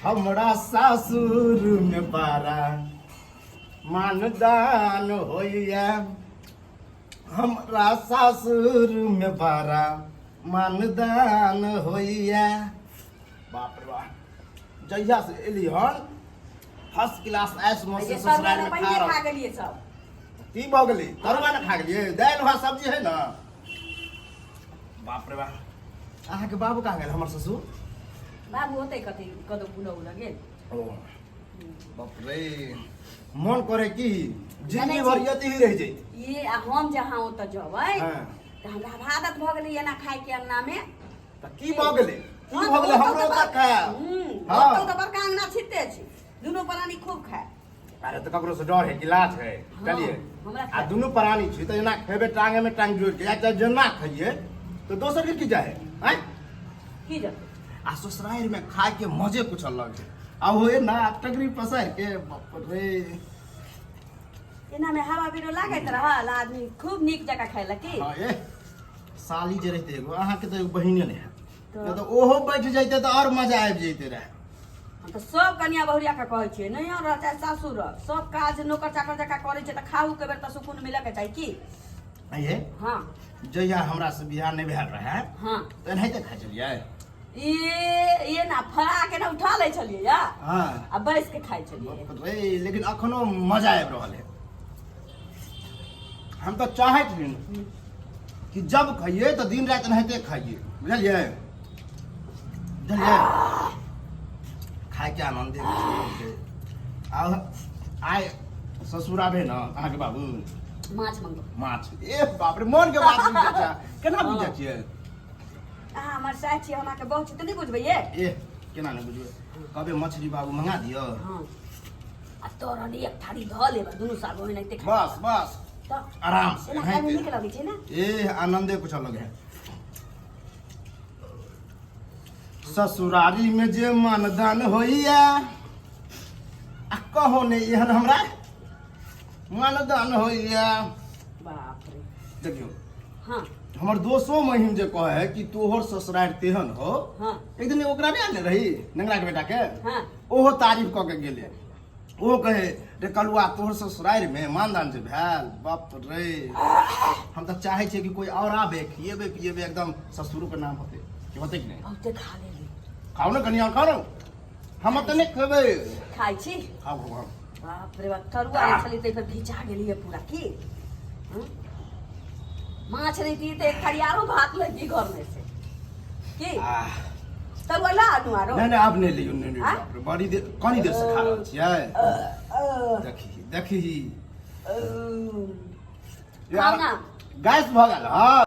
हमरा सासुर में बड़ा मानदान होइया, हमरा सासुर में बड़ा मानदान होइया। बाप रे बाप, जहिया से एली हन फर्स्ट क्लास ऐश मौज से ये ससुराल तरुआ में खा पहिने खा रहल। गेलियै सब। की भऽ गेलै? तरुआ ने खा गेलियै, दालि भात सब्जी है ना। बाप रे बाप, अहाँके बाबू कहाँ गेल? हमर ससुर बाबू होतै कथी कतौ बुलऽ उलऽ गेल। ओ बाप रे, मन करे कि जिंदगी जानै भर छी। यति ही रह जैत। ये आ हम जहाँ ओतऽ जेबै तऽ हमरा आब आदत भऽ गेलै एना खायके अंगनामे। तऽ की भऽ गेलै, की भऽ गेलै? हमरो ओतऽ खायब। ओतऽ तऽ बड़का अंगना छिते छै, दुनू प्राणी खूब खाय। अरे तऽ ककरो से डर है कि लाज है? चलिए। हमरा आ दुनू प्राणी छी तऽ एना खेबै टांगे में टांग जोड़ के, या चाहे जेना खइए तऽ दोसर के की जाए आँय? की जतै? आ ससुरारि में खाय के मजे कुछ अलग है। आ होए ना टगरी पसार के, बाप रे। एना में हवा बीरो लागैत रहल, आदमी खूब नीक जकाँ खैलक की। हाँ, ए साली जे रहते एगो अहाँके तऽ एगो बहिने नहि है। तऽ नहि तऽ ओहो बैठ जैते तऽ आओर मजा आबि जैते रहे। हम तऽ सब कनिया बहुरिया के कहै छियै, नैहर रह चाहे सासुर रह, सब काज नौकर चाकर जकाँ करै छै तऽ खाहू के बेर तऽ सुकून मिलऽ के चाही की। ये हाँ। जहिया हमरा से बियाह नहि भेल रहे तऽ एनाहिते खाइ छलियै। ये ना फड़ा के ना उठा लै छलियै या आ बैस के खाइ छलियै। बाप रे, लेकिन अखनो मजा आबि रहल है। हम तऽ चाहैत छी कि जब खाइए तऽ दिन राति एनाहिते खाइए, बुझलियै? बुझलियै, खायके आनन्दे कुछ और छै। आ आइ ससुर आबे ने अहाँके बाबू, माछ मंगो। माछ, ए बाप रे, मन के बात बुझै छै। केना बुझै छियै? अहाँ हमर सास छियै, हम अहाँके बहू छी, तऽ नहि बुझबै ये? ए केना नहि बुझबै? कहबै मछली बाबू मंगा दिअ। हाँ, आ तरल एक थारी धऽ लेब, दुनू साग ओनाहिते खा। बस बस। तऽ आराम से एना खायमे एनाहिते। नीक लगै छै ने। ए आनंदे कुछ अलग है। ससुरारी में जे मानदान होइया, आ कहो ने एहन हमरा मानदान होइया। बाप रे। देखियौ। हाँ। हमर दोसो महिम जे कहे है कि तोहर ससुरारि तेहन हो। एक दिन ओकरा नहि आनने रही नंगरा के बेटा के, ओहो तारीफ कऽ के गेलै। ओ कहे रे कलुआ, तोहर ससुरारि में मानदान जे भेल, बाप रे, हम तऽ चाहै छियै कि कोई और आबे, खिएबे पिएबे, एकदम ससुरो के नाम होते कि होते कि नहीं। बहुते खा लेली। खाओ ने कनि और, खाओ ने, हम तऽ नहि खेबै। खाइ छी। खाओ खाओ। बाप रे बाप, तरुआ नहि छलै ताहि पर घिचा गेलियै पूरा की। हँ? माछ नहीं थी तो एक थारी आरो भात लगी घर में से की। आह, तरुआ ला आनू आरो? नहि नहि, आब नहि लियौ, नहि नहि। आँ? बाप रे, बड़ी देर, कनी देर से खा रहल छियै। देखी देखी। खाउ ना। गैस भऽ गेल। हँ।